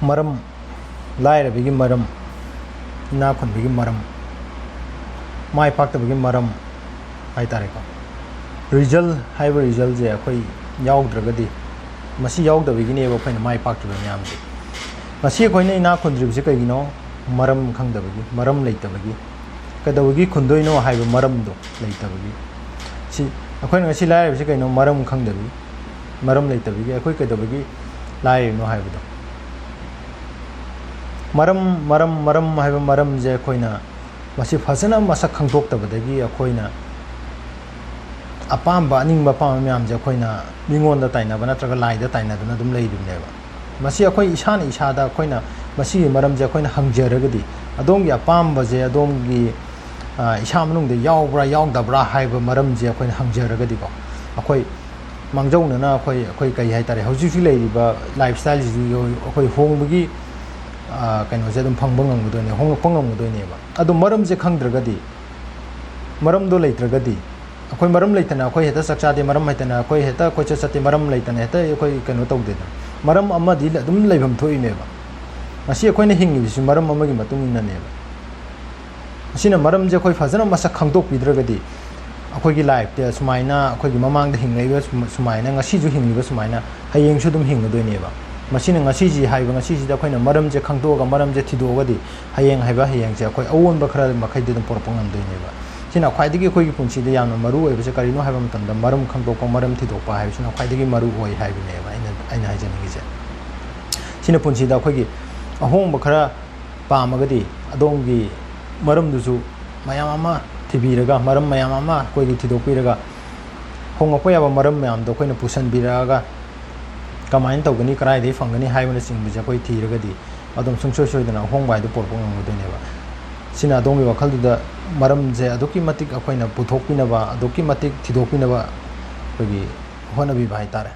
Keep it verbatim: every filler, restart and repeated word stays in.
ꯃꯔꯝ, ꯂꯥꯏꯔꯕꯒꯤ ꯃꯔꯝ, ꯏꯅꯥꯛ ꯈꯨꯟꯕꯒꯤ ꯃꯔꯝ, ꯃꯥꯏ ꯄꯥꯛꯇꯕꯒꯤ ꯃꯔꯝ ꯍꯥꯏ ꯇꯥꯔꯦꯀꯣ꯫ ꯔꯤꯖꯜ ꯍꯥꯏꯕ ꯔꯤꯖꯜꯁꯦ ꯑꯩꯈꯣꯏ ꯌꯥꯎꯗ꯭ꯔꯒꯗꯤ, ꯃꯁꯤ ꯌꯥꯎꯗꯕꯒꯤꯅꯦꯕ ꯑꯩꯈꯣꯏꯅ ꯃꯥꯏ ꯄꯥꯛꯇ꯭ꯔꯤꯕ ꯃꯌꯥꯝꯁꯦ꯫ ꯉꯁꯤ ꯑꯩꯈꯣꯏꯅ ꯏꯅꯥꯛ ꯈꯨꯟꯗ꯭ꯔꯤꯕꯁꯤ ꯀꯩꯒꯤꯅꯣ? ꯃꯔꯝ ꯈꯪꯗꯕꯒꯤ, ꯃꯔꯝ ꯂꯩꯇꯕꯒꯤ꯫ ꯀꯩꯗꯧꯕꯒꯤ ꯈꯨꯟꯗꯣꯏꯅꯣ ꯍꯥꯏꯕ ꯃꯔꯝꯗꯣ ꯂꯩꯇꯕꯒꯤ꯫ ꯁꯤ ꯑꯩꯈꯣꯏꯅ ꯉꯁꯤ ꯂꯥꯏꯔꯕꯁꯤ ꯀꯩꯅꯣ? ꯃꯔꯝ ꯈꯪꯗꯕꯒꯤ, ꯃꯔꯝ ꯂꯩꯇꯕꯒꯤ꯫ ꯑꯩꯈꯣꯏ ꯀꯩꯗꯧꯕꯒꯤ ꯂꯥꯏꯔꯤꯅꯣ ꯍꯥꯏꯕꯗꯣ꯫ ꯃꯔꯝ, ꯃꯔꯝ, ꯃꯔꯝ ꯍꯥꯏꯕ ꯃꯔꯝꯁꯦ ꯑꯩꯈꯣꯏꯅ ꯃꯁꯤ ꯐꯖꯅ ꯃꯁꯛ ꯈꯪꯗꯣꯛꯇꯕꯗꯒꯤ ꯑꯩꯈꯣꯏꯅ ꯑꯄꯥꯝꯕ, ꯑꯅꯤꯡꯕ ꯑꯄꯥꯝꯕ ꯃꯌꯥꯝꯁꯦ ꯑꯩꯈꯣꯏꯅ ꯃꯤꯉꯣꯟꯗ ꯇꯥꯏꯅꯕ ꯅꯠꯇ꯭ꯔꯒ ꯂꯥꯏꯗ ꯇꯥꯏꯅꯗꯨꯅ ꯑꯗꯨꯝ ꯂꯩꯔꯤꯕꯅꯦꯕ꯫ ꯃꯁꯤ ꯑꯩꯈꯣꯏ ꯏꯁꯥꯅ ꯏꯁꯥꯗ ꯑꯩꯈꯣꯏꯅ ꯃꯁꯤꯒꯤ ꯃꯔꯝꯁꯦ ꯑꯩꯈꯣꯏꯅ ꯍꯪꯖꯔꯒꯗꯤ, ꯑꯗꯣꯝꯒꯤ ꯑꯄꯥꯝꯕꯁꯦ, ꯑꯗꯣꯝꯒꯤ, ꯑ, ꯏꯁꯥ ꯃꯅꯨꯡꯗ ꯌꯥꯎꯕ꯭ꯔꯥ ꯌꯥꯎꯗꯕ꯭ꯔꯥ ꯍꯥꯏꯕ ꯃꯔꯝꯁꯦ ꯑꯩꯈꯣꯏꯅ ꯍꯪꯖꯔꯒꯗꯤꯀꯣ, ꯑꯩꯈꯣꯏ ꯃꯥꯡꯖꯧꯅꯅ ꯑꯩꯈꯣꯏ, ꯑꯩꯈꯣꯏ ꯀꯩ ꯍꯥꯏꯇꯥꯔꯦ, ꯍꯧꯖꯤꯛ ꯍꯧꯖꯤꯛ ꯂꯩꯔꯤꯕ ꯂꯥꯏꯐ ꯁ꯭ꯇꯥꯏꯜꯁꯤꯗꯤ ꯑꯩꯈꯣꯏ ꯍꯣꯡꯕꯒꯤ, ꯑ, ꯀꯩꯅꯣꯁꯦ ꯑꯗꯨꯝ ꯐꯪꯕ ꯉꯝꯒꯗꯣꯏꯅꯦ, ꯍꯣꯡꯂꯛꯄ ꯉꯝꯒꯗꯣꯏꯅꯦꯕ꯫ ꯑꯗꯣ ꯃꯔꯝꯁꯦ ꯈꯪꯗ꯭ꯔꯒꯗꯤ, ꯃꯔꯝꯗꯣ ꯂꯩꯇ꯭ꯔꯒꯗꯤ, ꯑꯩꯈꯣꯏ ꯃꯔꯝ ꯂꯩꯇꯅ ꯑꯩꯈꯣꯏ ꯍꯦꯛꯇ ꯆꯥꯛ ꯆꯥꯗꯦ, ꯃꯔꯝ ꯂꯩꯇꯅ ꯑꯩꯈꯣꯏ ꯍꯦꯛꯇ ꯀꯣꯏꯆꯠ ꯆꯠꯇꯦ, ꯃꯔꯝ ꯂꯩꯇꯅ ꯍꯦꯛꯇ ꯑꯩꯈꯣꯏ ꯀꯩꯅꯣ ꯇꯧꯗꯦꯗꯅ꯫ ꯃꯔꯝ ꯑꯃꯗꯤ ꯑꯗꯨꯝ ꯂꯩꯐꯝ ꯊꯣꯛꯏꯅꯦꯕ꯫ ꯉꯁꯤ ꯑꯩꯈꯣꯏꯅ ꯍꯤꯡꯉꯤꯕꯁꯤ ꯃꯔꯝ ꯑꯃꯒꯤ ꯃꯇꯨꯡ ꯏꯟꯅꯅꯦꯕ꯫ ꯑꯁꯤꯅ ꯃꯔꯝꯁꯦ ꯑꯩꯈꯣꯏ ꯐꯖꯅ ꯃꯁꯛ ꯈꯪꯗꯣꯛꯄꯤꯗ꯭ꯔꯒꯗꯤ, ꯑꯩꯈꯣꯏꯒꯤ ꯂꯥꯏꯐꯇ ꯁꯨꯃꯥꯏꯅ, ꯑꯩꯈꯣꯏꯒꯤ ꯃꯃꯥꯡꯗ ꯍꯤꯡꯂꯛꯏꯕ ꯁꯨꯝ-, ꯁꯨꯃꯥꯏꯅ, ꯉꯁꯤꯁꯨ ꯍꯤꯡꯂꯤꯕ ꯁꯨꯃꯥꯏꯅ ꯍꯌꯦꯡꯁꯨ ꯑꯗꯨꯝ ꯍꯤꯡꯒꯗꯣꯏꯅꯦꯕ꯫ ꯃꯁꯤꯅ ꯉꯁꯤꯁꯤ ꯍꯥꯏꯕ, ꯉꯁꯤꯁꯤꯗ ꯑꯩꯈꯣꯏꯅ ꯃꯔꯝꯁꯦ ꯈꯪꯗꯣꯛꯑꯒ, ꯃꯔꯝꯁꯦ ꯊꯤꯗꯣꯛꯑꯒꯗꯤ, ꯍꯌꯦꯡ ꯍꯥꯏꯕ ꯍꯌꯦꯡꯁꯦ ꯑꯩꯈꯣꯏ ꯑꯑꯣꯟꯕ ꯈꯔ ꯃꯈꯩꯗꯤ ꯑꯗꯨꯝ ꯄꯨꯔꯛꯄ ꯉꯝꯗꯣꯏꯅꯦꯕ꯫ ꯁꯤꯅ ꯈ꯭ꯋꯥꯏꯗꯒꯤ ꯑꯩꯈꯣꯏꯒꯤ ꯄꯨꯟꯁꯤꯗ ꯌꯥꯝꯅ ꯃꯔꯨ ꯑꯣꯏꯕꯁꯦ ꯀꯔꯤꯅꯣ ꯍꯥꯏꯕ ꯃꯇꯝꯗ, ꯃꯔꯝ ꯈꯪꯗꯣꯛꯄ, ꯃꯔꯝ ꯊꯤꯗꯣꯛꯄ ꯍꯥꯏꯕꯁꯤꯅ ꯈ꯭ꯋꯥꯏꯗꯒꯤ ꯃꯔꯨ ꯑꯣꯏ ꯍꯥꯏꯕꯅꯦꯕ ꯑꯩꯅ, ꯑꯩꯅ ꯍꯥꯏꯖꯅꯤꯡꯉꯤꯁꯦ꯫ ꯁꯤꯅ ꯄꯨꯟꯁꯤꯗ ꯑꯩꯈꯣꯏꯒꯤ ꯑꯍꯣꯡꯕ ꯈꯔ ꯄꯥꯝꯃꯒꯗꯤ, ꯑꯗꯣꯝꯒꯤ ꯃꯔꯝꯗꯨꯁꯨ ꯃꯌꯥꯝ ꯑꯃ ꯊꯤꯕꯤꯔꯒ, ꯃꯔꯝ ꯃꯌꯥꯝ ꯑꯃ ꯑꯩꯈꯣꯏꯒꯤ ꯊꯤꯗꯣꯛꯄꯤꯔꯒ, ꯍꯣꯡꯉꯛꯄ ꯌꯥꯕ ꯃꯔꯝ ꯃꯌꯥꯝꯗꯣ ꯑꯩꯈꯣꯏꯅ ꯄꯨꯁꯟꯕꯤꯔꯛꯑꯒ, ꯀꯃꯥꯏꯅ ꯇꯧꯒꯅꯤ, ꯀꯗꯥꯏꯗꯒꯤ ꯐꯪꯒꯅꯤ ꯍꯥꯏꯕꯅꯆꯤꯡꯕꯁꯦ ꯑꯩꯈꯣꯏ ꯊꯤꯔꯒꯗꯤ, ꯑꯗꯨꯝ ꯁꯨꯡꯁꯣꯏ ꯁꯣꯏꯗꯅ ꯑꯍꯣꯡꯕ ꯍꯥꯏꯗꯣ ꯄꯨꯔꯛꯄ ꯉꯝꯒꯗꯣꯏꯅꯦꯕ꯫ ꯁꯤꯅ ꯑꯗꯣꯝꯒꯤ ꯋꯥꯈꯜꯗꯨꯗ ꯃꯔꯝꯁꯦ ꯑꯗꯨꯛꯀꯤ ꯃꯇꯤꯛ ꯑꯩꯈꯣꯏꯅ ꯄꯨꯊꯣꯛꯄꯤꯅꯕ, ꯑꯗꯨꯛꯀꯤ ꯃꯇꯤꯛ ꯊꯤꯗꯣꯛꯄꯤꯅꯕ ꯑꯩꯈꯣꯏꯒꯤ ꯍꯣꯠꯅꯕꯤꯕ ꯍꯥꯏꯇꯥꯔꯦ꯫